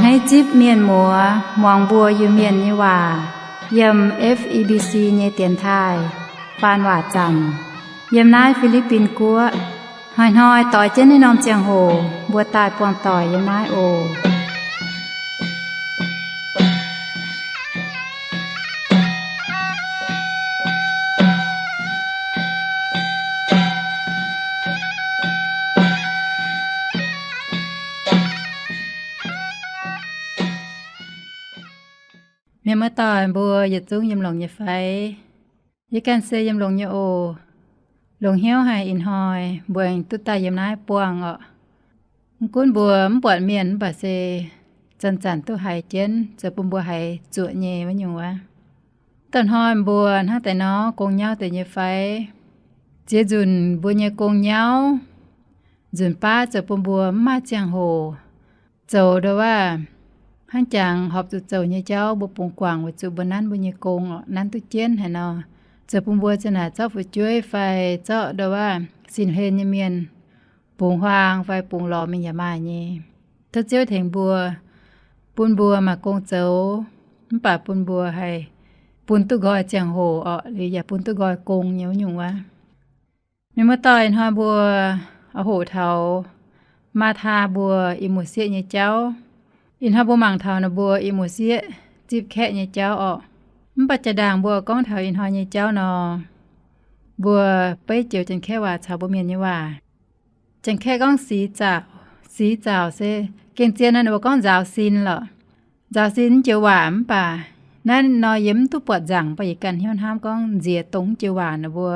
Naaiv zipv mienh muoz muangx mbuo Iu-Mienh nyei waac yiem F E B C nyei dienx taaih faan waac zanc yiem naaiv Fi^li^bin Guoqv. Hnoi-hnoi doix jienv naaiv norm ziangh hoc mbuo daaih buangh doic yiem naaiv oc. Mienh muoz-doic mbuo yietc zungv yiem longx nyei fai? Yie ganh se yiem longx nyei oc. Longx hnyouv haic ih hnoi mbuo aengx duqv daaih yiem naaiv buangh orqc. Mv gunv mbuo mv buatc mienh mv baac se zanc-zanc duqv haiz jienv zoux bun mbuo haiz zuoqc nyei wuov nyungc wuov. Da'nyeic hnoi mbuo hnangv deix nor gong nyauv deix nyei fai? Ziex nzunc mbuo nyei gong nyauv, nzunc baav zoux bun mbuo mv maaih ziangh hoc zoux ndo waav hnangv jangx horpc zuqc zoux nyei jauv mbuo bungx guangc weic zuqc mbuo nanv mbuo nyei gong orqc, nanv duqv jienv haic nor, zoux bun mbuo ziang naaic zorqv fu'jueiv fai zorqv ndo waav sin-hlen nyei mienh bungx huaang fai bungx lorz mingh yaac maaih nyei. Tov Ziouv tengx mbuo, bun mbuo maaih gong zoux, mv baac bun mbuo haih bun duqv nqoi ziangh hoc orqc, liuz yaac bun duqv nqoi gong nyei wuov nyungc wuov. Mienh muoz-doic, ih hnoi mbuo oix hoqc taux Maataa mbuo ih muoz-sieqv nyei jauv. Ih hnoi mbuo mangc taux ninh mbuo ih muoz-sieqv zipv kaeqv nyei jauv orqc. Mv baac jaa-ndaangc mbuo gorngv taux ih hnoi nyei jauv nor, mbuo beiv joux Janx-Kaeqv waac caux mbuo Mienh nyei waac. Janx-Kaeqv gorngv six zaux, six zaux se gengh zien nor ninh mbuo gorngv nzaaux sin lorqc. Nzaaux sin mv joux waac mv baac naaiv nor yie mv duqv buatc nzaangc, mv baac yie ganh hnyouv hnamv gorngv nziex dongh mv joux waac naaic mbuo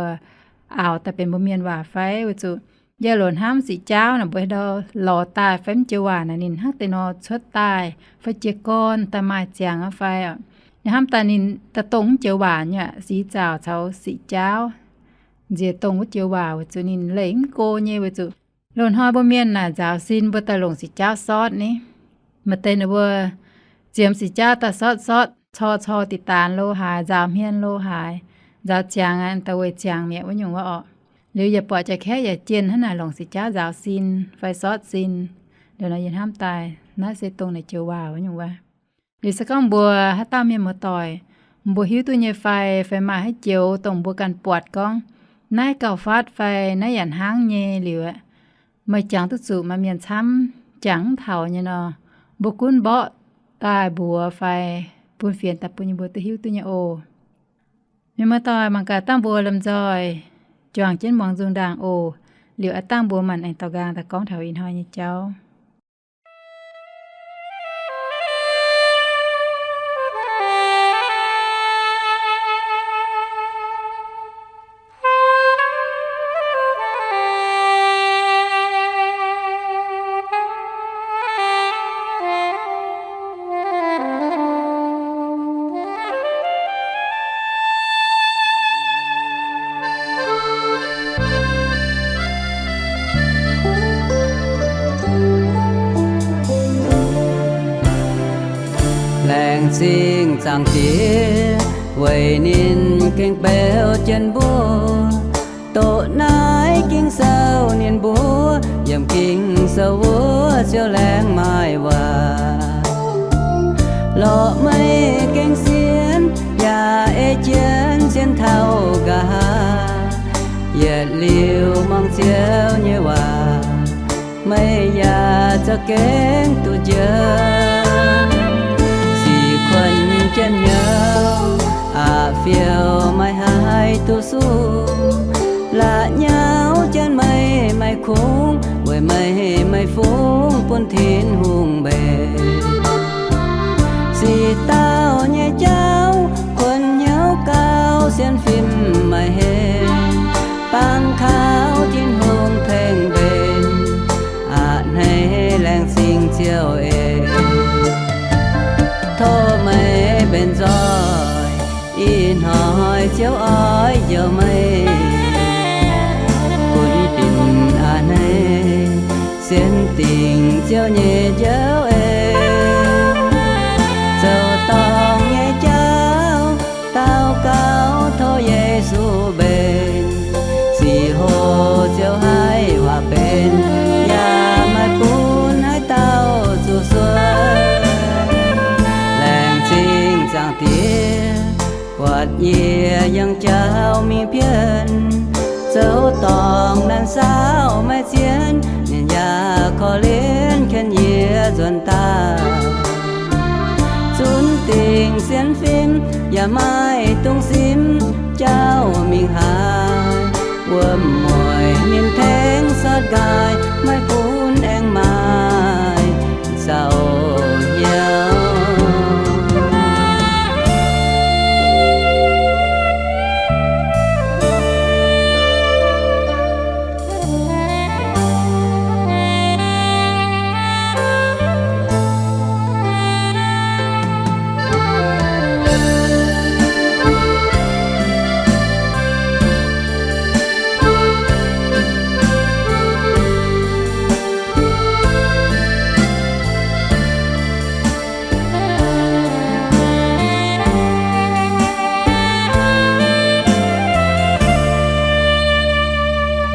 aaux daaih benx mbuo Mienh waac fai, weic zuqc yie loc hnamv siqc jaauv naaic mbuo haaix ndau lorz daaih fai mv joux waac naaic ninh hnangv deix nor cuotv daaih fai jiez gorn daaih maaih ziangx aqv fai. Yie hnamv daaih ninh daaih dongh mv joux waac nyei aqv, six zaux caux siqc jaauv. Nziex dongh wuov joux waac weic zuqc ninh leih mv go nyei weic zuqc loz-hnoi mbuo Mienh naaic nzaaux sin mbuo daaih longc siqc jaauv sortv ni. Maaih deix ninh mbuo ziemx siqc jaauv daaih sortv sortv, cor cor diqc daanx lo haaix, nzaaux hmien lo haaix, nzaaux ziangx daaih weic ziangx mi'aqv wuov nyungc wuov orqc. Liuz yaac buatc Janx-Kaeqv yaac jienh hnangv naaic longc siqc jaauv nzaaux sin fai sortv sin. Liuz nor yie hnamv daaih naaiv se dongh naaic joux waac wuov nyungc wuov. Liuz se gorngv mbuo haaix dauh mienh muoz-doic, mbuo hiuv duqv nyei fai, fai maaih haaix joux dongh mbuo ganh buatc gorngv naaiv gauh fatv fai naaiv yaac hnangv nyei liuz aeqv, meih jangx duqv zuqc maaih mienh camv jangx mv taux nyei nor, mbuo gunv mborqv daaih mbuox fai bun fienx daaih bun yie mbuo duqv hiuv duqv nyei oc. Mienh muoz-doic, mangc gaax dangh mbuo lomh nzoih juangc jienv muangx nzung ndaangc oc. Liuz aav dangh mbuo maanc aengx daux nqaang daaih gorngv taux ih hnoi nyei jauv. Laengz zingh Zaangc Diex weic ninh gengh beu jienv mbuo. Doqc naaiv Ging-Sou ninh mbuo, yiem Ging-Sou wuov ziouc laengz maaih waac. Lorqc meih gengh sienx yaac ei jienv sienx taux nqa'haav, yietc liuz muangx Ziouv nyei waac, meih yaac za'gengh duqv njoux. Sic kuonx jienv hnyouv, aqc fiou maiv haih duqv sung. La'nyauv jienv meih maiv kungx, weic meih maiv fungx bun Tin-Hungh mbenc. Sic dauh nyei jauv kuonx hnyouv gauh sienx fim maiv henv, bangc kaux Tin-Hungh tengx mbenc. A'hneiv laengz zingh Ziouv ei, tov meih mbenc nzoih. Ih hnoi Ziouv oix njoux meih, gunv dinc a'hneiv sienx dingc Ziouv nyei Njoux ei. Zoux dorngc nyei jauv daux gaux tov Yesu mbenc. Sic hoc Ziouv haih waac benx, yaac maiv bun haaix dauh zuqc sueih. Buatc yie yangh jauv mingh bienv, zoux dorngc naanc saauv maiv zienv, ninh yaac korv-lienh ken yie nzuonx daaih. Zunv dingc sienx fim yaac maaih dungx simv, jauv mingh haaix, wuom mueic ninh tengx sortv nqaai, maiv gunv aengx maaih zaux hnyouv.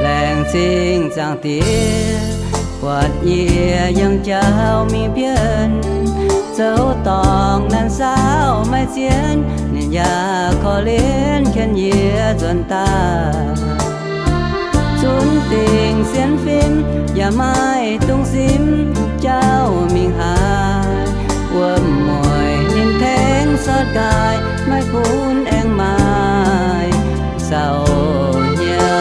Laengz zingh Zaangc Diex, buatc yie yangh jauv mingh bienv, zoux dorngc naanc saauv maiv zienv, ninh yaac korv-lienh ken yie nzuonx daaih. Zunv dingc sienx fim yaac maaih dungx simv, jauv mingh haaix, wuom mueic ninh tengx sortv nqaai, maiv gunv aengx maaih zaux hnyouv.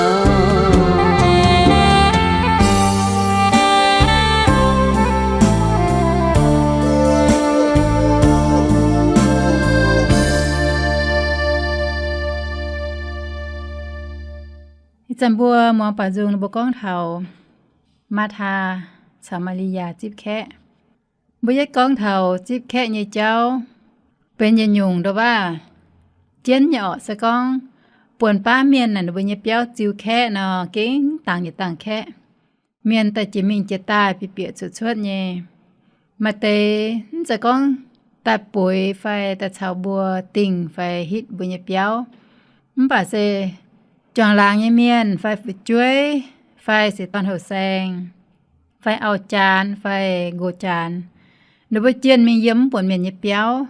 Ih zanc mbuo muangx baac nzung ninh mbuo gorngv taux Maa^taa caux Maa^li^yaa zipv kaeqv. Mbuo yietv gorngv taux zipv kaeqv nyei jauv, benx yietc nyungc ndoh waav jienv nyei orqc. Se gorngv buonc baav mienh naaic ninh mbuo nyei biauv ziux kaeqv nor, gengh dangx yietc dangh kaeqv. Mienh daaih jiex mingh jiex daaih bieqc bieqc cuotv cuotv nyei. Maaih deix mv zeiz gorngv daaih bueix fai daaih caux mbuo dingh fai hitv mbuo nyei biauv, mv baac se juangc laangz nyei mienh fai fu'jueiv fai se dorn-houh saeng fai auv-jaanx fai nqox-jaanx, ninh mbuo jienh mingh yiem mv buonc mienh nyei biauv.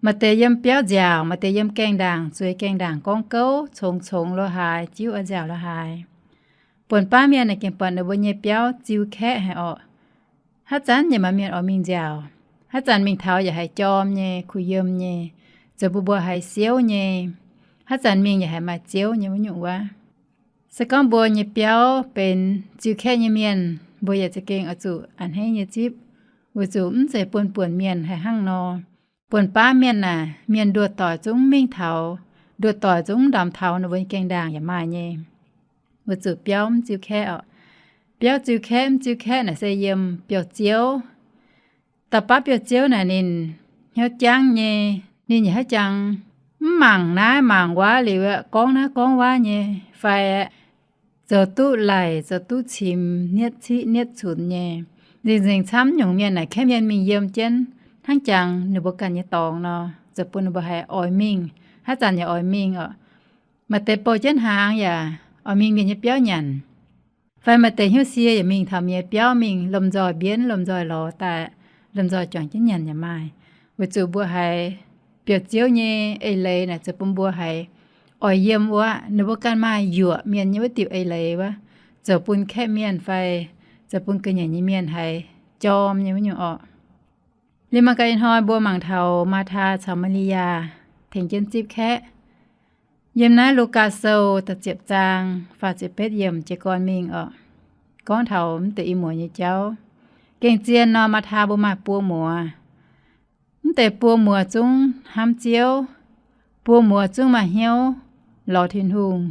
Maaih deix yiem biauv nziaauc, maaih deix yiem gaengh ndaangc, zueiz gaengh ndaangc gorngv gouv congx congx lo haaix, jiuv a'nziaauc lo haaix. Buonc baav mienh naaic gengh buatc ninh mbuo nyei biauv ziux kaeqv haic orqc. Haaix zanc yaac maaih mienh oix mingh nziaauc. Haaix zanc mingh taux yaac haiz jorm nyei, kuh yiem nyei, zoux bun mbuo haiz siouv nyei. Haaix zanc mingh yaac haiz maaih ziouv nyei wuov nyungc wuov. Se gorngv mbuo nyei biauv benx ziux kaeqv nyei mienh, mbuo yaac za'gengh oix zuqc a'hneiv nyei zipv, weic zuqc mv zeiz buonc-buonc mienh haih hnangv nor. Buonc baav mienh naaic, mienh nduoh doic zungv mingh taux, nduoh doic zungv ndamx taux ninh mbuo nyei gaengh ndaangc yaac maaih nyei. Weic zuqc biauv mv ziux kaeqv orqc. Biauv ziux kaeqv mv ziux kaeqv naaic se yiem biauv-ziouv. Dauh baav biauv-ziouv naaic ninh hnyouv jangv nyei, ninh yaac haiv jangx mv mangc naaiv mangc wuov liuz aeqv, gorngv naaiv gorngv wuov nyei fai aeqv, zoux duqv laic zoux duqv cimx nietv ciqv nietv cunx nyei. Nzengc-nzengc camv nyungc mienh naaic kaeqv mienh mingh yiem jienv hnangv jangx ninh mbuo ganh nyei dorngx nor, zoux bun ninh mbuo haiz oix mingh, haaix zanc yaac oix mingh orqc. Maaih deix bouh jienv hnaangx yaac oix mingh mienh nyei biauv nyanc. Fai maaih deix hnyouv sie yaac mingh taux mienh nyei biauv mingh lomh nzoih mbienv, lomh nzoih lorz daaih, lomh nzoih juangc jienv nyanc yaac maaih. Weic zuqc mbuo haiz biauv-ziouv nyei eix leiz naaic zoux bun mbuo haiz oix yiem wuov, ninh mbuo ganh maaih yuoqc mienh nyei wuov diuc eix leiz wuov, zoux bun kaeqv mienh fai zoux bun ga'nyiec nyei mienh haiz jorm nyei wuov nyungc orqc. Liuz mangc gaax ih hnoi mbuo mangc taux Maataa caux Maa^li^yaa tengx jienv zipv kaeqv. Yiem naaiv Lugaa Sou da'ziepc zaang faah ziepc betv yiemc jiez gorn mingh orqc, gorngv taux mv deix i muoz nyei jauv. Gengh zien nor, Maataa mbuo maaih buo muoz. Mv deix buo muoz zungv hnamv Ziouv, buo muoz zungv maaih hnyouv lorz Tin-Hungh.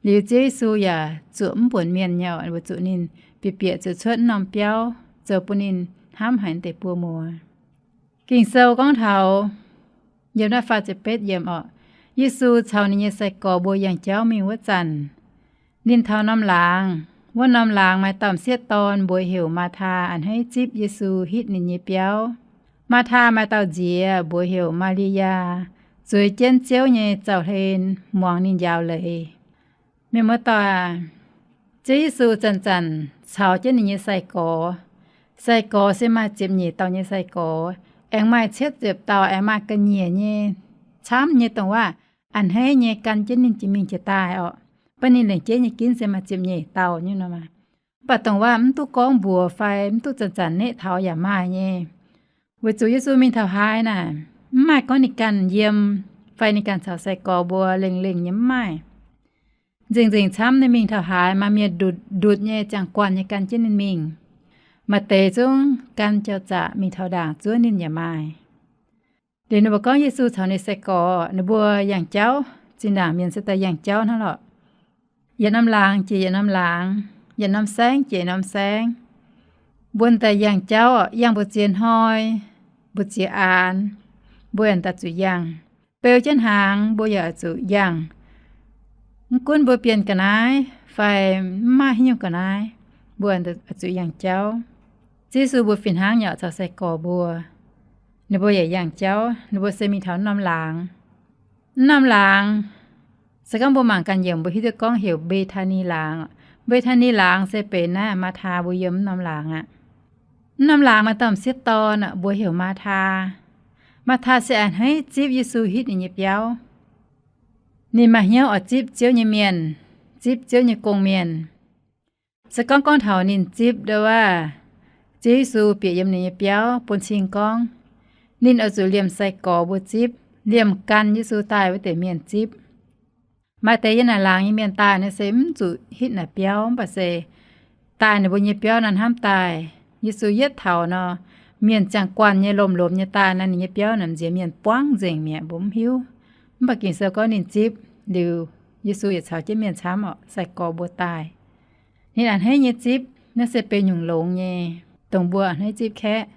Liuz Ziouv Yesu yaac zuoqc mv buonc mienh nyei orqc, weic zuqc ninh bieqc bieqc zuqc cuotv mv norm biauv, zoux bun ninh hnamv haic mv deix buo muoz. Ging-Sou gorngv taux yiem naaiv faah ziepc betv yiemc orqc, Yesu caux ninh nyei sai-gorx mbuo yangh jauv mingh wuov zanc, ninh taux norm laangz. Wuov norm laangz maaih dauh m'sieqv dorn mbuox heuc Maataa a'hneiv zipv Yesu hitv ninh nyei biauv. Maataa maaih dauh nziex mbuox heuc Maa^li^yaa, zueiz jienv Ziouv nyei zaux-hlen, muangx ninh njaaux leiz. Mienh muoz-doic aac, Ziouv Yesu zanc-zanc caux jienv ninh nyei sai-gorx. Sai-gorx se maaih ziepc nyeic dauh nyei sai-gorx, aengx maaih cietv ziepc dauh, aengx maaih ga'nyiec nyei, camv nyei dongh waac. a'hneiv nyei gan jienv ninh jiex mingh jiex daaih orqc. Baac ninh lengc jeiv nyei ginv se maaih ziepc nyeic dauh nyei nor maah. Mv baac dongh waac mv duqv gorngv mbuox fai mv duqv zanc-zanc neqv taux yaac maaih nyei. Weic zuqc Yesu mingh taux haaix naaic, mv maaih gorngv ninh ganh yiem fai ninh ganh caux sai-gorx mbuo lengh lengh nyei, mv maaih. Nzengc-nzengc camv ninh mingh taux haaix, maaih mienh ndutc-ndutc nyei ziangh guanh nyei gan jienv ninh mingh. Maaih deix zungv gan jauv-zaqc mingh taux ndaangc zuov ninh yaac maaih. Liuz ninh mbuo gorngv Yesu caux ninh sai-gorx, ninh mbuo yangh jauv, zinh ndaangc mienh se daaih yangh jauv hnangv lorqc. Yietc norm laangz jiex yietc norm laangz, yietc norm saengv jiex norm saengv. Mbuo daaih yangh jauv, yangh mbu'ziex hnoi, mbu'ziex aanx, mbuo yaac daaih zuqc yangh. Beu jienv hnaangx mbuo yaac zuqc yangh. Mv gunv mbuo bienh ga'naaiv fai mv maaih haaix nyungc ga'naaiv, mbuo zuqc yangh jauv. Ziouv Yesu mbuox fih hnangv nyei orqc caux sai-gorx mbuo. Ninh mbuo yaac yangh jauv, ninh mbuo se mingh taux norm laangz. Mv norm laangz, se gorngv mbuo mangc ganh yiemc mbuo hiuv duqv gorngv heuc Mbe^taa^ni Laangz. Mbe^taa^ni Laangz se benx naaiv Maathaa mbuo yiem mv norm laangz aqv. Mv norm laangz maaih dauh m'sieqv dorn mbuox heuc Maathaa. Maathaa se a'hneiv zipv Yesu hitv ninh nyei biauv. Ninh maaih hnyouv oix zipv Ziouv nyei mienh, zipv Ziouv nyei gong-mienh. Se gorngv gorngv taux ninh zipv ndo waac, Ziouv Yesu bieqc yiem ninh nyei biauv bun cing gorngv, ninh oix zuqc liemh sai-gorx mbuo zipv, liemh gan Yesu daaih wuov deix mienh zipv. Maaih deix yiem naaic laangz nyei mienh daaih naaiv se mv zuqc hitv naaic biauv, mv baac se daaih ninh mbuo nyei biauv naaiv hnamv daaih. Yesu yietv taux nor, mienh ziangh guanh nyei lomh-lomh nyei daaih naaiv ninh nyei biauv naaic nziex mienh buangv nzengc mi'aqv, mbuo mv hiuv. Mv baac Ging-Sou gorngv ninh zipv liuz, Yesu yaac caux jienv mienh camv orqc, sai-gorx mbuo daaih. Ninh a'hneiv nyei zipv, naaiv se benx nyungc longx nyei, dongh mbuo a'hneiv zipv kaeqv.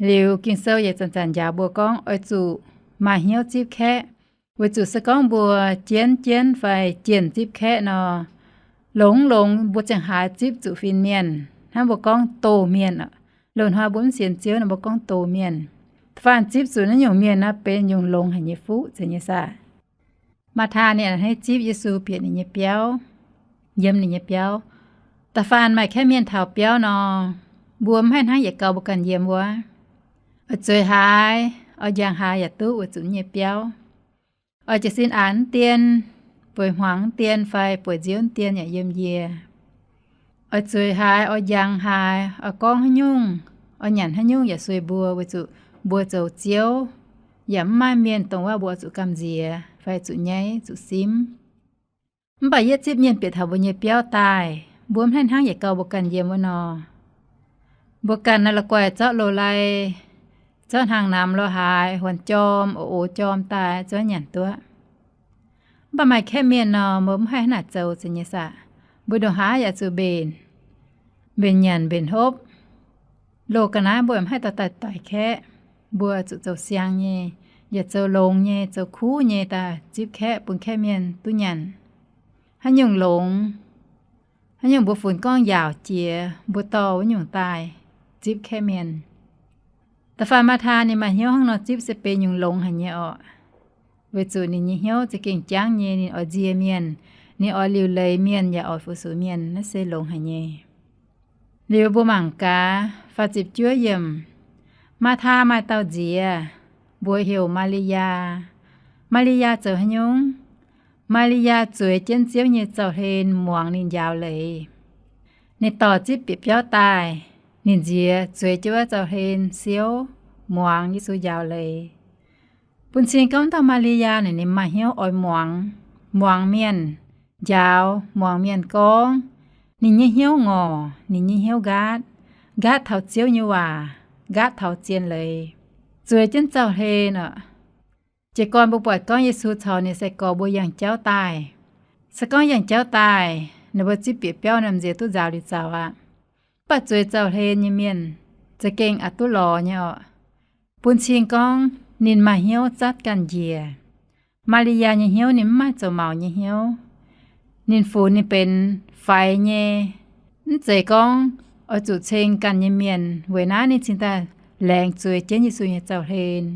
Liuz Ging-Sou yaac zanc-zanc njaaux mbuo gorngv oix zuqc maaih hnyouv zipv kaeqv, weic zuqc se gorngv mbuo jienv jienv fai jienh zipv kaeqv nor, longx longx mbuo ziangh haaix zipv zuqc fin-mienh, hnangv mbuo gorngv doz mienh. Loz-hnoi mbuo mv sienx Ziouv nor mbuo gorngv doz mienh. Da'faanh zipv zuqc naaiv nyungc mienh nor benx nyungc longx haic nyei fuqv zeiz nyei saah. Maathaa ninh a'hneiv zipv Yesu bieqc ninh nyei biauv, yiem ninh nyei biauv. Da'faanh maaih kaeqv mienh taux biauv nor, mbuo mv haih hnangv yietc gau mbuo ganh yiem wuov. Oix zueiz haaix, oix njang haaix yaac duqv weic zuqc nyei biauv. Oix jiez sin aanx dien, bueix hmuangx dien fai bueix nziouv dien yaac yiem yie. Oix zueiz haaix, oix njang haaix, oix gorngv haaix nyungc, oix nyanc haaix nyungc yaac sueih mbuo weic zuqc mbuo zoux Ziouv, yaac mv maaih mienh dongh waac mbuo oix zuqc gamh nziex fai zuqc nyaiv zuqc simv. Mv baac yietv zipv mienh bieqc taux mbuo nyei biauv daaih, mbuo mv haih hnangv yietc gau mbuo ganh yiem wuov nor. Mbuo ganh naaiv la'guaih zorqv loz-lai, zorqv hnaangx-namx lo haaix, huonx jorm, o, o jorm daaih zuov nyanc duqv. Mv baac maaih kaeqv mienh nor, mbuo mv haih hnangv naaic zoux zeiz nyei saah. Mbuo ndongc haaix yaac zuqc mbenc, mbenc nyanc mbenc hopv. Loz ga'naaiv mbuo mv haih dorh daaih doic kaeqv. Mbuo zuqc zoux siang nyei, yaac zoux longx nyei, zoux kuv nyei daaih zipv kaeqv bun kaeqv mienh duqv nyanc. Haaix nyungc longx, haaix nyungc mbuo funx gorngv yaauc jiex, mbuo dorh wuov nyungc daaih zipv kaeqv mienh. Da'faanh Maathaa ninh maaih hnyouv hnangv nor zipv se benx nyungc longx haic nyei orqc. Weic zuqc ninh nyei hnyouv za'gengh jangv nyei, ninh oix nzie mienh, ninh oix liuc leiz mienh yaac oix fu-sux mienh, naaiv se longx haic nyei. Liuz mbuo mangc gaax faah ziepc juov yiemc, Maathaa maaih dauh nziex, mbuox heuc Maa^li^yaa. Maa^li^yaa zoux haaix nyungc? Maa^li^yaa zueiz jienv Ziouv nyei zaux-hlen muangx ninh njaaux leiz. Ninh dorh zipv bieqc biauv daaih, ninh nziex zueiz jienv wuov zaux-hlen siouv muangx Yesu njaaux leiz. Bun cing gorngv dauh Maa^li^yaa naaic ninh maaih hnyouv oix muangx, muangx mienh njaaux, muangx mienh gorngv. Ninh nyei hnyouv ngorc, ninh nyei hnyouv nqaatv, nqaatv taux Ziouv nyei waac, nqaatv taux zien leiz. Zueiz jienv zaux-hlen orqc. Jiez gorn mbuo buatc gorngv Yesu caux ninh sai-gorx mbuo yangh jauv daaih. Se gorngv yangh jauv daaih, ninh mbuo zipv bieqc biauv nor m'nziex duqv nzaaux liuz zaux aqv. Mv baac zueiz zaux-hlen nyei mienh za'gengh aqc duqv lorz nyei orqc. Bun cing gorngv ninh maaih hnyouv zatv ganh njiec. Maa^li^yaa nyei hnyouv ninh mv maaih zoux maux nyei hnyouv. Ninh funx ninh benx faix nyei. Mv zeiz gorngv oix zuqc ceng ganh nyei mienh, weic naaiv ninh cingx daaih laengz zueiz jienv Yesu nyei zaux-hlen,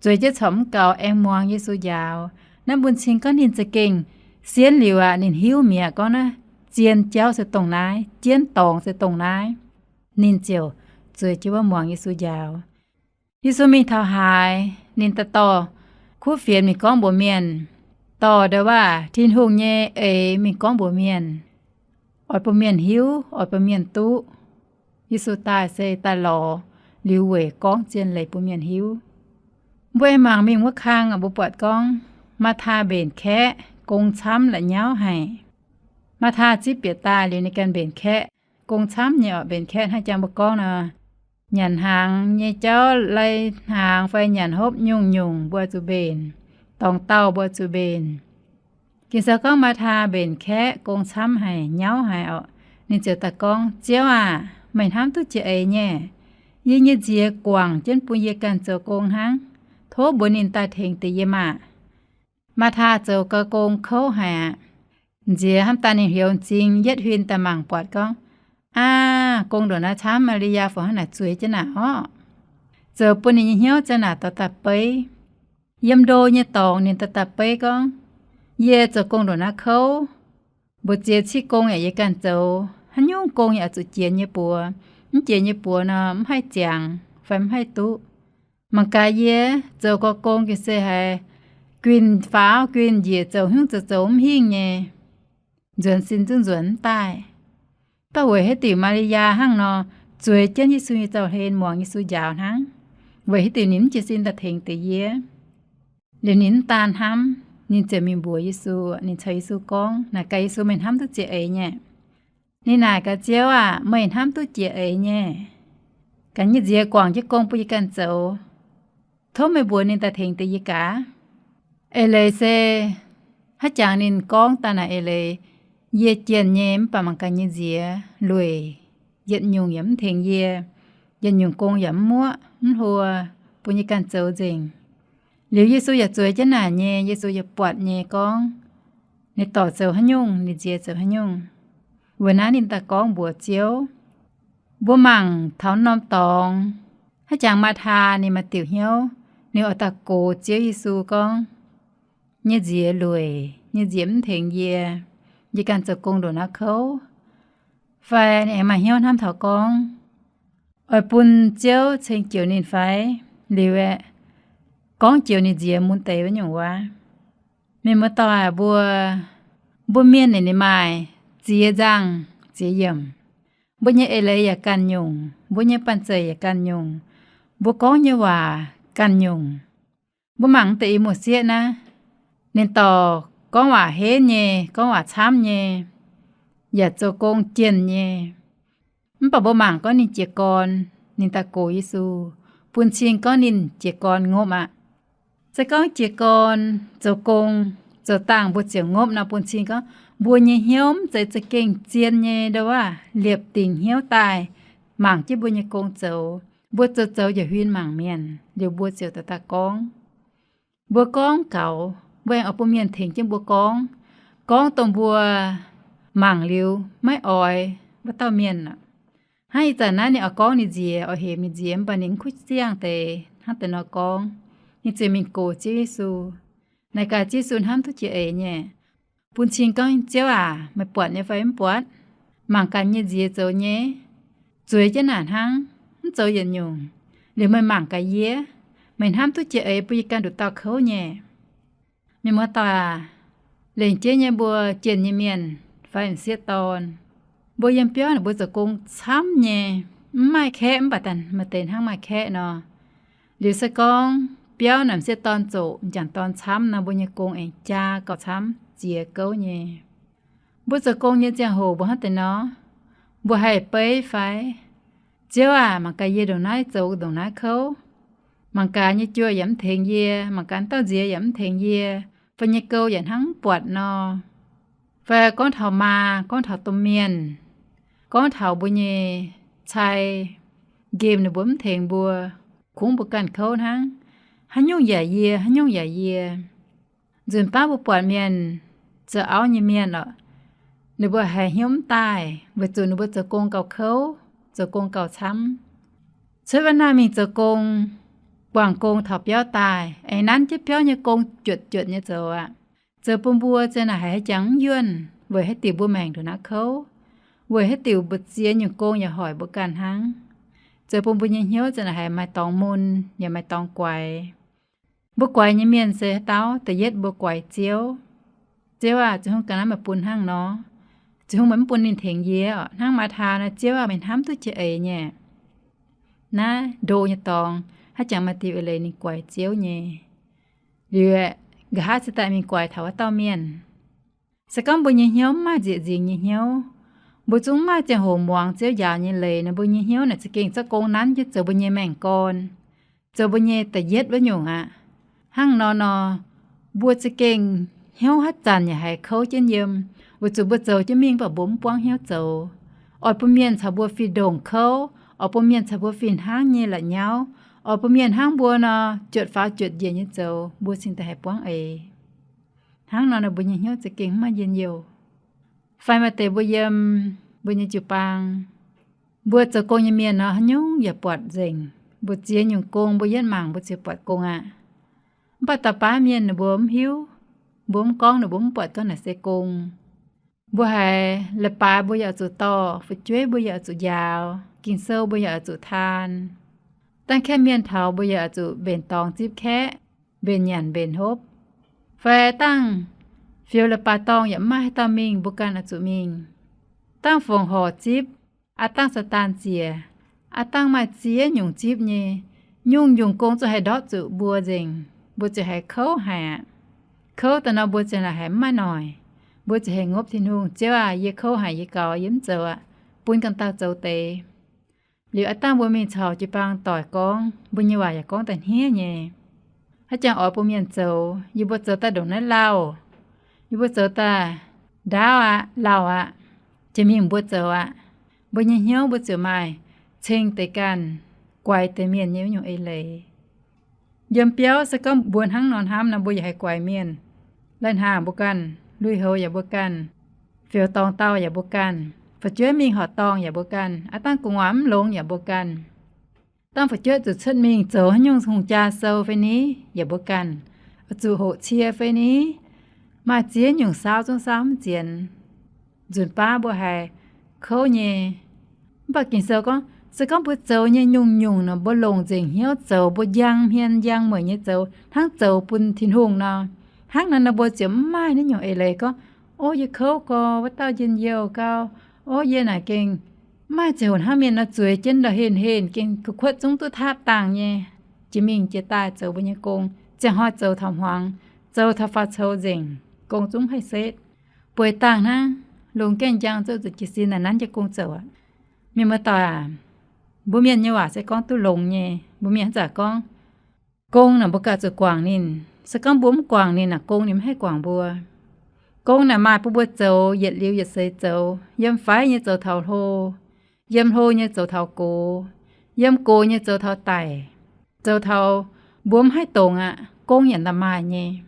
zueiz jienv corc mv gaux aengx muangx Yesu njaaux. Naaiv bun cing gorngv ninh za'gengh sienv liuz aqv, ninh hiuv mi'aqv gorngv naaiv zien jauv se dongh naaiv, jienv dorngx se dongh naaiv. Ninh ziouc zueiz jienv wuov muangx Yesu njaaux. Yesu mingh taux haaix, ninh daaih dorh kuv fienx mingh gorngv mbuox mienh, dorh ndau waac Tin-Hungh nyei eix mingh gorngv mbuox mienh, oix bun mienh hiuv, oix bun mienh duqv. Yesu daaih se daaih lorz liuz weic gorngv zien leiz bun mienh hiuv. Mbuo aengx mangc mingh wuov kang, mbuo buatc gorngv Maathaa mbenc kaeqv, gong camv la'nyauv haic. Maathaa zipv bieqc daaih liuz ninh ganh mbenc kaeqv, gong camv nyei orqc. Mbenc kaeqv hnangv jangx mbuo gorngv nor, nyanc hnaangx nyei jauv lai hnaangx fai nyanc hopv nyungc-nyungc mbuo zuqc mbenc, dorngx dauh mbuo zuqc mbenc. Ging-Sou gorngv Maathaa mbenc kaeqv, gong camv haic, nyauv haic orqc. Ninh ziouc daaih gorngv, Ziouv aac, meih hnamv duqv jiex eix nyei. Yie nyei nziex guangc jienv bun yie ganh zoux gong hnangv. Tov mbuox ninh daaih tengx deix yie maah! Maathaa zoux gau gong kouv haic aqv. Nziex hnamv daaih ninh hloux m'zing yietv huin daaih mangc buatc gorngv, Aav, gong ndongc naaiv camv, Maa^li^yaa fungc hnangv naaic zueiz jienv naaic orqc. Zoux bun ninh nyei hnyouv ziang naaic dorh daaih beiv. Yiem ndo nyei dorngx ninh dorh daaih beiv gorngv, Yie zoux gong ndongc naaiv kouv. Mbu'ziex cih gong yaac yie ganh zoux, haaix nyungc gong yaac oix zuqc jiex nyei buoz. Mv jiex nyei buoz nor, mv haih ziangx fai mv haih duqv. Mangc gaax yie zoux gau gong gengh se haiz guinh faaux guinh njiec, zoux hnyungv zoux zoux mv hingh nyei, nzuonx sin zungv nzuonx mv daaih. Mv baac weic haaix diuc Maa^li^yaa hnangv nor, zueiz jienv Yesu nyei zaux-hlen, muangx Yesu njaaux hnangv, weic haaix diuc ninh mv jiez sin daaih tengx deix yie? Liuz ninh mv daan hnamv, ninh ziouc mingh mbuox Yesu. Ninh caux Yesu gorngv, naaic gaax Yesu, Meih hnamv duqv jiex eix nyei? Ninh naaic gaax, Ziouv aac, meih hnamv duqv jiex eix nyei. Gaax nyei nziex guangc jienv gong bun yie ganh zoux. Tov meih mbuox ninh daaih tengx deix yie gaax. Eix leiz se, hnangv jangx ninh gorngv daaih naaic eix leiz, Yie jienh nyei, mv baac mangc gaax nyei nziex lueic, yietc nyungc yaac mv tengx yie, yietc nyungc gong yaac mv muoqv mv hluo, bun yie ganh zoux nzengc. Liuz Yesu yaac zueiz jienv naaic nyei, Yesu yaac buatc nyei gorngv ninh dorc zoux haaix nyungc, ninh nziex zoux haaix nyungc. Weic naaiv ninh daaih gorngv mbuox Ziouv. Mbuo mangc taux norm dorngx, hnangv jangx Maathaa ninh maaih diuc hnyouv, ninh oix daaih gox Ziouv Yesu gorngv, Nyei nziex lueic, nyei nziex mv tengx yie, yie ganh zoux gong ndongc naaiv kouv. Fai ninh aengx maaih hnyouv hnamv taux gorngv, oix bun Ziouv ceng joux ninh fai? Liuz aeqv, gorngv joux ninh nziex mun deix wuov nyungc waac. Mienh muoz-doic aac, mbuo, mbuo mienh ninh, ninh maaih ziex nzangh ziex yiemc. Mbuo nyei eix leiz yaac ganh nyungc, mbuo nyei banh zeic yaac ganh nyungc, mbuo gorngv nyei waac ganh nyungc. Mbuo mangc deix i muoz-sieqv naaiv, ninh dorc gorngv waac henv nyei, gorngv waac camv nyei, yaac zoux gong jienh nyei. Mv baac mbuo mangc gorngv ninh jiez gorn, ninh daaih gox Yesu, bun cing gorngv ninh jiez gorn ngopv aqv. Se gorngv jiez gorn zoux gong, zoux dangh mbuo ziouc ngopv nor, bun cing gorngv mbuo nyei hnyouv mv zeiz za'gengh zien nyei ndo wuov, liepc dingc hnyouv daaih mangc jienv mbuo nyei gong zoux. Mbuo zoux zoux yaac huin mangc mienh, liuz mbuo ziouc daaih daaih gorngv. Mbuo gorngv gaux, mbuo aengx oix bun mienh tengx jienv mbuo gorngv, gorngv dongh mbuo mangc liuz maiv oix wuov dauh mienh aqv. Hnangv ih zanc naaiv ninh oix gorngv ninh nziex, oix hemx ninh nziex, mv baac ninh mv kuv ziangh deix hnangv deix nor gorngv. Ninh ziouc mingh gox Ziouv Yesu. Naaic gaax Ziouv Yesu hnamv duqv jiex eix nyei, bun cing gorngv, Ziouv aac, meih buatc nyei fai mv buatc? Mangc gaax nyei nziex zoux nyei, zueiz jienv naaic hnangv, mv zoux yietc nyungc. Liuz meih mangc gaax yie, meih hnamv duqv jiex eix bun yie ganh nduqc dauh kouv nyei. Mienh muoz-doic aac, lengc jeiv nyei mbuo jienh nyei mienh fai m'sieqv dorn, mbuo yiem biauv naaic mbuo zoux gong camv nyei, mv maaih kaeqv mv baac daaih maaih deix hnangv maaih kaeqv nor. Liuz se gorngv biauv naaic m'sieqv dorn zoqc, m'jangc dorn camv nor, mbuo nyei gong aengx jaa gauh camv ziex gouv nyei. Mbuo zoux gong nyei ziangh hoc mbuo hnangv deix nor, mbuo haih beiv fai? Ziouv aac, mangc gaax yie ndongc naaiv zoux ndongc naaiv kouv. Mangc gaax nyei juoh yaac mv tengx yie, mangc gaax dauh nziex yaac mv tengx yie, fai nyei gou yaac hnangv mv buatc nor. Fai gorngv taux maa, gorngv taux domh mienh, gorngv taux mbuo nyei cai, nqemh ninh mbuo mv tengx mbuo, kungx mbuo ganh kouv hnangv. Haaix nyungc yaac yie, haaix nyungc yaac yie. Nzunc baav mbuo buatc mienh, zoux auv nyei mienh orqc, ninh mbuo haiz hnyouv mv daaih weic zuqc ninh mbuo zoux gong gauh kouv, zoux gong gauh camv. Cuotv wuov naaiv mingh zoux gong, buangh gong taux biauv daaih, aengx nanv jienv biauv nyei gong juotc juotc nyei zoux aqv. Zoux bun mbuo ziang naaic haiz haaix jangx mv yuonh, weic haaix diuc mbuo maengc ndongc naaiv kouv, weic haaix diuc mbu'ziex nyungc gong yaac hoic mbuo ganh hnangv. Zoux bun mbuo nyei hnyouv ziang naaic haiz maaih dorngx mun yaac maaih dorngx guaix. Mbuo guaix nyei mienh se haaix dauh? Da'yietv mbuo guaix Ziouv. Ziouv aah, Tin-Hungh ganh naaiv meih bun hnangv nor. Tin-Hungh meih mv bun ninh tengx yie oc. Hnangv Maa^taa nor, Ziouv aah, meih hnamv duqv jiex eix nyei. Naaiv ndo nyei dorngx, haaix jangx maaih diuh eix leiz ninh guaix Ziouv nyei. Liuz aeqv, nqa'haav se daaih mingh guaix taux wuov dauh mienh. Se gorngv mbuo nyei hnyouv mv maaih nzieqc nzingx nyei hnyouv, mbuo zungv mv maaih ziangh hoc muangx Ziouv njaaux nyei leiz nor, mbuo nyei hnyouv naaic za'gengh zorqv gong nanv jienv zoux mbuo nyei maengc gorn, zoux mbuo nyei da'yietv wuov nyungc aqv. Hnangv nor nor, mbuo za'gengh hnyouv haaix zanc yaac haiz kouv jienv yiem, weic zuqc mbuo zoux jienv mingh mv baac mbuo mv buangv hnyouv zoux. Oix bun mienh caux mbuo fih ndongc kouv, oix bun mienh caux mbuo fih hnangv nyei la'nyauv, oix bun mienh hnangv mbuo nor, juotc faaux juotc njiec nyei zoux, mbuo cingx daaih haih buangv eix. Hnangv nor nor, mbuo nyei hnyouv za'gengh mv maaih njien-youh. Fai maaih deix mbuo yiem mbuo nyei jiu-baang, mbuo zoux gong nyei mienh nor, haaix nyungc yaac buatc nzengc. Mbuo ziex nyungc gong mbuo yietv mangc mbuo ziouc buatc gong aqv. Mv baac dauh baav mienh ninh mbuo mv hiuv, mbuo mv gorngv ninh mbuo mv buatc gorngv naaic se gong. Mbuo haiz leiz-baaix mbuo yaac oix zuqc dorh, fu'jueiv mbuo yaac oix zuqc njaaux, Ging-Sou mbuo yaac oix zuqc taan. Dangh kaeqv mienh taux mbuo yaac oix zuqc mbenc dorngx zipv kaeqv, mbenc nyanc mbenc hopv. Fai dangh fioux leiz-baaix dorngh yaac mv maaih haaix dauh mingh, mbuo ganh oix zuqc mingh. Dangh fongc horc zipv, aav dangh Saadaan ziec, aav dangh maaih ziex nyungc zipv nyei, nyungc-nyungc gong zuqc haih ndortv zuqc mbuo nzengc, mbuo ziouc haiz kouv haic aqv. Kouv daaih nor mbuo ziouc naaic haiz mv maaih noic. Mbuo ziouc hengx ngopv Tin-Hungh, Ziouv aah, yie kouv haic, yie gaux, yie mv zoux aqv. Bun ganh dauh zoux deix. Liuz aav dangh mbuo mingh caux jiu-baang doic gorngv, mbuo nyei waac yaac gorngv daaih hniev nyei. Haaix jangx oix bun mienh zoux, yie mbuo zoux daaih ndongc naaiv lauh, yie mbuo zoux daaih ndaauv aqv, lauh aqv, jiex mingh mbuo zoux aqv. Mbuo nyei hnyouv mbuo ziouc maaih ceng deix ganh, guaix deix mienh nyei wuov nyungc eix leiz. Yiem biauv se gorngv mbuo hnangv nor hnamv nor, mbuo yaac haih guaix mienh. Lai-hnaangx mbuo ganh, lui-houx yaac mbuo ganh, fioux dorngx dauh yaac mbuo ganh, fu'jueiv mingh horqc dorngh yaac mbuo ganh, aav dangh gu'nguaaz mv longx yaac mbuo ganh. Dangh fu'jueiv zuqc cuotv mingh zoux haaix nyungc hungh jaa sou fai ni yaac mbuo ganh, zuqc hoqc cie fai ni, maaih ziex nyungc saauv zungv saauv mv zienx. Nzunc baav mbuo haiz kouv nyei. Mv baac Ging-Sou gorngv, se gorngv mbuo zoux nyei nyungc-nyungc nor, mbuo longc nzengc hnyouv zoux, mbuo njang hmien njang mueic nyei zoux, hnangv zoux bun Tin-Hungh nor, hnangv naaiv nor mbuo ziouc mv maaih naaiv nyungc eix leiz gorngv, Ov, yie kouv gorx, wuov dauh njien-youh gau. Ov, yie naaic gengh mv maaih ziangh hoc hnangv mienh nor zueiz jienv ndau henh henh, gengh kuv kuotv zungv duqv taapv dangh nyei. Jiex mingh jiex daaih zoux mbuo nyei gong, ziangh hnoi zoux taux hmuangx, zoux taux faaux coux nzengc, gong zungv haih setv. Bueix dangh hnangv, longc gaengh njang zuqv zuqc jiez sin naaic nanv jienv gong zoux aqv. Mienh muoz-doic aac, mbuo mienh nyei waac se gorngv duqv longx nyei. Mbuo mienh haaix zanc gorngv, gong naaic mbuo ganh zuqc guangc ninh. Se gorngv mbuo mv guangc ninh naaic, gong ninh mv haih guangc mbuo. Gong naaic maaih bun mbuo zoux yietc liuz yietc seix zoux, yiem faix nyei zoux taux hlo, yiem hlo nyei zoux taux gox, yiem gox nyei zoux taux daic, zoux taux mbuo mv haih dongz aqv. Gong yaac ndaaih maaih nyei.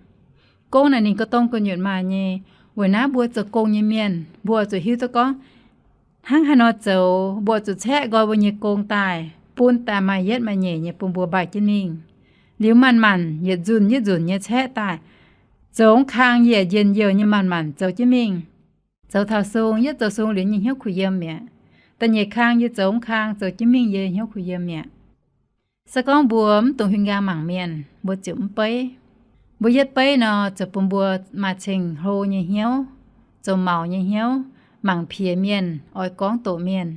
Gong naaic ninh ga'dongh gu'nyuoz maaih nyei. Weic naaiv mbuo zoux gong nyei mienh mbuo oix zuqc hiuv duqv gorngv, hnangv haaix nor zoux, mbuo oix zuqc caeqv nqoi mbuo nyei gong daaih, bun daaih maaih yietv maaih nyeic nyei bun mbuo mbaih jienv mingh. Liuz manc-manc yietc nzunc yietc nzunc nyei caeqv daaih, zoux mv kang yaac njien-youh nyei manc-manc zoux jienv mingh. Zoux taux sung, yietv zoux sung liuz nyei hnyouv kuh yiem mi'aqv. Da'nyeic kang yie zoux mv kang zoux jienv mingh, yie hnyouv kuh yiem mi'aqv. Se gorngv mbuo mv dungx huin nqaang mangc mienh, mbuo ziouc mv beiv. Mbuo yietv beiv nor, ziouc bun mbuo maaih ceng-hlo nyei hnyouv, zoux maux nyei hnyouv, mangc piex mienh, oix gorngv doqc mienh,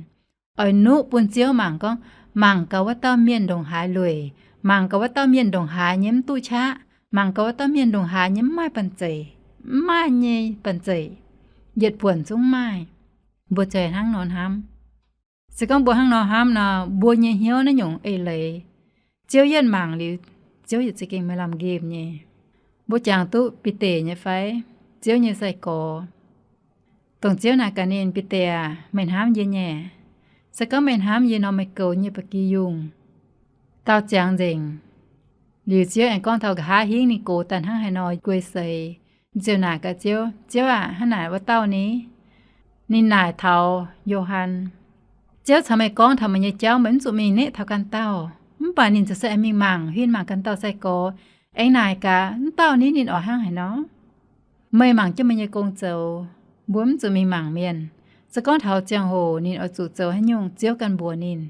oix nuqv bun Ziouv mangc gorngv, mangc gaax wuov dauh mienh ndongc haaix lueic, mangc gaax wuov dauh mienh ndongc haaix nyei mv duqv qaqv, mangc gaax wuov dauh mienh ndongc haaix nyei mv maaih banh zeic, mv maaih nyei banh zeic, yietc buonc zungv mv maaih. Mbuo ziouc hnangv nor hnamv. Se gorngv mbuo hnangv nor hnamv nor, mbuo nyei hnyouv naaiv nyungc eix leiz, Ziouv yietv mangc liuz, Ziouv yietc za'gengh maaih lamh nqemh nyei. Mbuo jangx duqv Bide nyei fai? Ziouv nyei sai-gorx. Dongh Ziouv naaic gaax ninh, Bide aac, meih hnamv yie nyei? Se gorngv meih hnamv yie nor, meih goux yie nyei ba'gi yungh. Dau ziangx nzengc. Liuz Ziouv aengx gorngv taux nqa'haav hingv ninh gox daaih hnangv haaix nor guei seix. Ziouv naaic gaax Ziouv, Ziouv aac, hnangv naaic wuov dauh ni? Ninh naaic taux Yo^han, Ziouv caux meih gorngv taux meih nyei jauv, meih mv zuqc mingh neqv taux ganh dauh. Mv baac ninh ziouc se aengx mingh mangc, huin mangc ganh dauh sai-gorx, aengx naaic gaax, Wuov dauh ni ninh oix hnangv haaix nor? Meih mangc jienv meih nyei gong zoux. Mbuo mv zuqc mingh mangc mienh. Se gorngv taux ziangh hoc ninh oix zuqc zoux haaix nyungc, Ziouv ganh mbuox ninh.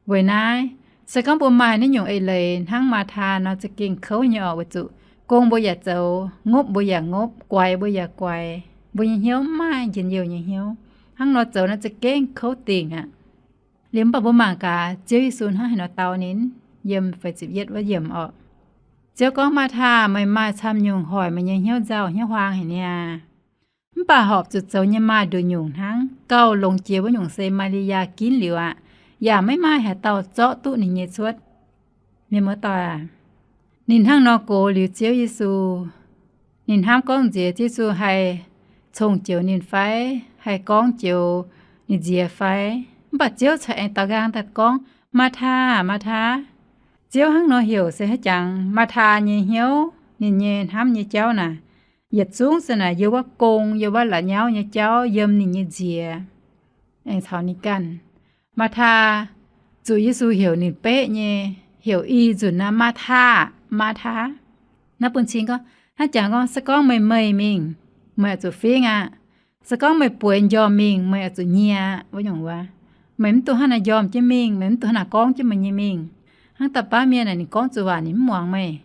Weic naaiv, se gorngv mbuo maaih naaiv nyungc eix leiz hnangv Maa^taa nor, za'gengh kouv nyei oc, weic zuqc Gong mbuo yaac zoux, ngopv mbuo yaac ngopv, guaix mbuo yaac guaix, mbuo nyei hnyouv mv maaih njien-youh nyei hnyouv. Hnangv nor zoux naaiv za'gengh kouv dingc aqv. Liuz mv baac mbuo mangc gaax Ziouv Yesu hnangv haaix nor dau ninh, yiem feix ziepc yietv wuov yiemc orqc. Ziouv gorngv, Maathaa, meih maaih camv nyungc hoic meih nyei hnyouv nzauh hnyouv huaang haic niaa. Mv baac horpc zuqc zoux nyei maaih nduqc nyungc hnangv. Gauh longx jiex wuov nyungc se Maa^li^yaa ginv liuz aqv, yaac maiv maaih haaix dauh zorqv duqv ninh nyei cuotv. Mienh muoz-doic aac, ninh hnangv nor gox liuz Ziouv Yesu, ninh hnamv gorngv nziex Ziouv Yesu haih cong-joux ninh fai, haih gorngv joux ninh nziex fai. Mv baac Ziouv cingx aengx daaux nqaang daaih gorngv, Maathaa, Maathaa. Ziouv hnangv nor heuc se haiz jangx Maathaa nyei hnyouv, ninh nyei hnamv nyei jauv naaic, yietc zungv se naaic yiem wuov gong, yiem wuov la'nyauv nyei jauv, yiem ninh nyei nziex, aengx caux ninh ganh. Maathaa, zuqc Yesu heuc ninh beqv nyei, heuc i nzunc naaiv, Maathaa, Maathaa. Naaiv bun cing gorngv, hnangv jangx gorngv, se gorngv meih meih mingh, meih oix zuqc fingx aqv. Se gorngv meih bueix m'njormh mingh, meih oix zuqc nyie aqv, wuov nyungc wuov. Meih mv dungx hnangv naaiv njormh jienv mingh, meih mv dungx hnangv naaic gorngv jienv meih nyei mingh. Hnangv da'baav mienh naaic ninh gorngv zuqc waac ninh mv muangx meih.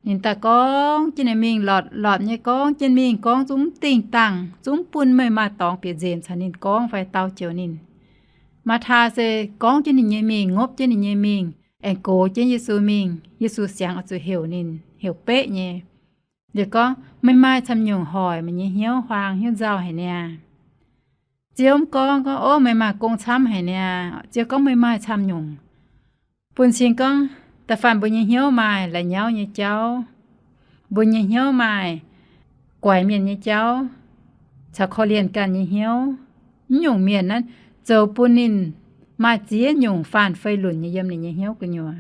Ninh daaih gorngv jienv ninh mingh, lorpc lorpc nyei gorngv jienv mingh, gorngv zungv mv dingh dangh, zungv bun meih maaih dorngx bieqc nzemc caux ninh gorngv fai dau joux ninh. Maathaa se gorngv jienv ninh nyei mingh, ngopv jienv ninh nyei mingh, aengx gox jienv Yesu mingh. Yesu siangx oix zuqc heuc ninh, heuc beqv nyei. Liuz gorngv, meih maaih camv nyungc hoic meih nyei hnyouv huaang hnyouv nzauh haic niaa. Ziouv mv gorngv gorngv, ov, meih maaih gong camv haic niaa. Ziouv gorngv, meih maaih camv nyungc. Bun cing gorngv, da'faanh mbuo nyei hnyouv maaih la'nyauv nyei jauv, mbuo nyei hnyouv maaih guaix mienh nyei jauv, caux korv-lienh ganh nyei hnyouv. Mv nyungc mienh naaiv zoux bun ninh maaih ziex nyungc faanh fei lunc nyei yiem ninh nyei hnyouv gu'nyuoz.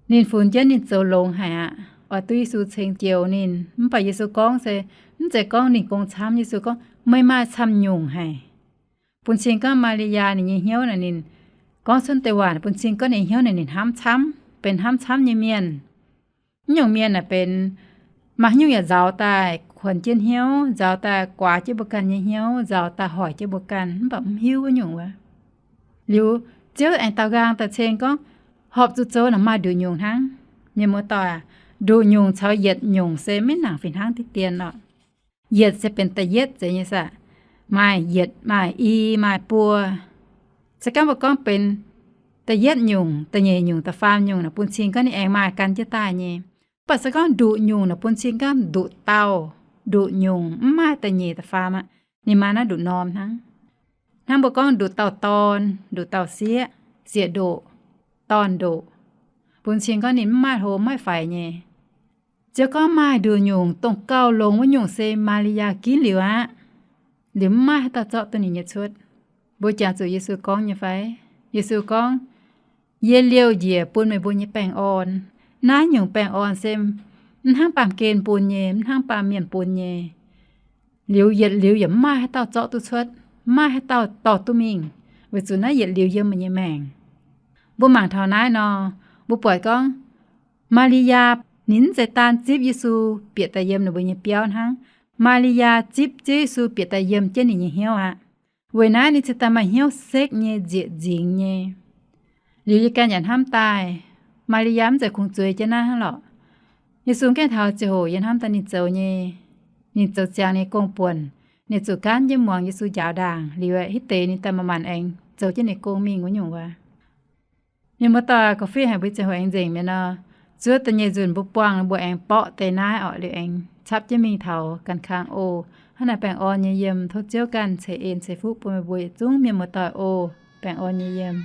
Ninh funx jienv ninh zoux longx haic aqv, oix duqv Yesu ceng joux ninh. Mv baac Yesu gorngv se, mv zeiz gorngv ninh gong camv. Yesu gorngv, meih maaih camv nyungc haic. Bun cing gorngv Maa^li^yaa ninh nyei hnyouv naaic ninh gorngv cuotv deix waac, bun cing gorngv ninh hnyouv naaic ninh hnamv camv, benx hnamv camv nyei mienh. Mv nyungc mienh naaic benx maaih haaix nyungc yaac nzauz daaih kuonx jienv hnyouv, nzauz daaih guaax jienv mbuo ganh nyei hnyouv, nzauz daaih hoic jienv mbuo ganh, mv baac mv hiuv wuov nyungc wuov. Liuz Ziouv aengx daaux nqaang daaih ceng gorngv, horpc zuqc zoux naaic maaih nduqc nyungc hnangv. Mienh muoz-doic aac, nduqc nyungc caux yietc nyungc se maiv nangc fih hnangv diqv dien orqc. Yietc se benx da'yietv zeiz nyei saah? Maaih yietc, maaih i, maaih buo. Se gorngv mbuo gorngv benx da'yietv nyungc, da'nyeic nyungc, da'faam nyungc naaic bun cing gorngv ninh aengx maaih gan jienv daaih nyei. Mv baac se gorngv nduqc nyungc naaic bun cing gorngv nduqc dauh, nduqc nyungc mv maaih da'nyeic da'faam aqv. Ninh maaih naaiv nduqc norm hnangv. Hnangv mbuo gorngv nduqc dauh dorn, nduqc dauh sieqv, sieqv-ndoqc, dorn-ndoqc, bun cing gorngv ninh mv maaih hlo mv maaih faix nyei. Ziouv gorngv maaih nduqc nyungc, dongh gauh longx wuov nyungc se Maa^li^yaa ginv liuz aqv. Liuz mv maaih haaix dauh zorqv duqv ninh nyei cuotv. Mbuo jangx zuqc Yesu gorngv nyei fai? Yesu gorngv, yie liouh njiec bun meih mbuo nyei baengh orn. Naaiv nyungc baengh orn se mv hnangv baamh gen bun nyei, mv hnangv baamh mienh bun nyei. Liuz yietc liuz yaac mv maaih haaix dauh zorqv duqv cuotv, mv maaih haaix dauh dorh duqv mingh, weic zuqc naaiv yietc liuz yiem meih nyei maengc. Mbuo mangc taux naaiv nor, mbuo buatc gorngv Maa^li^yaa ninh mv zeiz daan zipv Yesu bieqc daaih yiem ninh mbuo nyei biauv hnangv. Maa^li^yaa zipv Ziouv Yesu bieqc daaih yiem jienv ninh nyei hnyouv aqv. Weic naaiv ninh cingx daaih maaih hnyouv sekv nyei, nzieqc nzingx nyei. Liuz yie ganh yaac hnamv daaih, Maa^li^yaa mv zeiz kungx zueiz jienv naaiv hnangv lorqc. Yesu gaengh taux ziangh hoc yie hnamv daaih ninh zoux nyei, ninh zoux ziangx ninh nyei gong-buonc, ninh zuqc gaanv jienv muangx Yesu njaaux ndaangc liuz, hitv deix ninh daaih manc-manc aengx zoux jienv ninh gong mingh wuov nyungc wuov. Mienh muoz-doic, gorqv-fiev haic mbuo ziangh hoc aengx nzengc mi'aqv nor, zuov da'nyeic nzunc mbuo buangh, mbuo aengx borqv deix naaiv orqc, liuz aengx capv jienv mingh taux ganh kang oc. Hnangv naaic baengh orn nyei yiem. Tov Ziouv ganh ceix en ceix fuqv bun meih mbuo yietc zungv mienh muoz-doic oc. Baengh orn nyei yiem.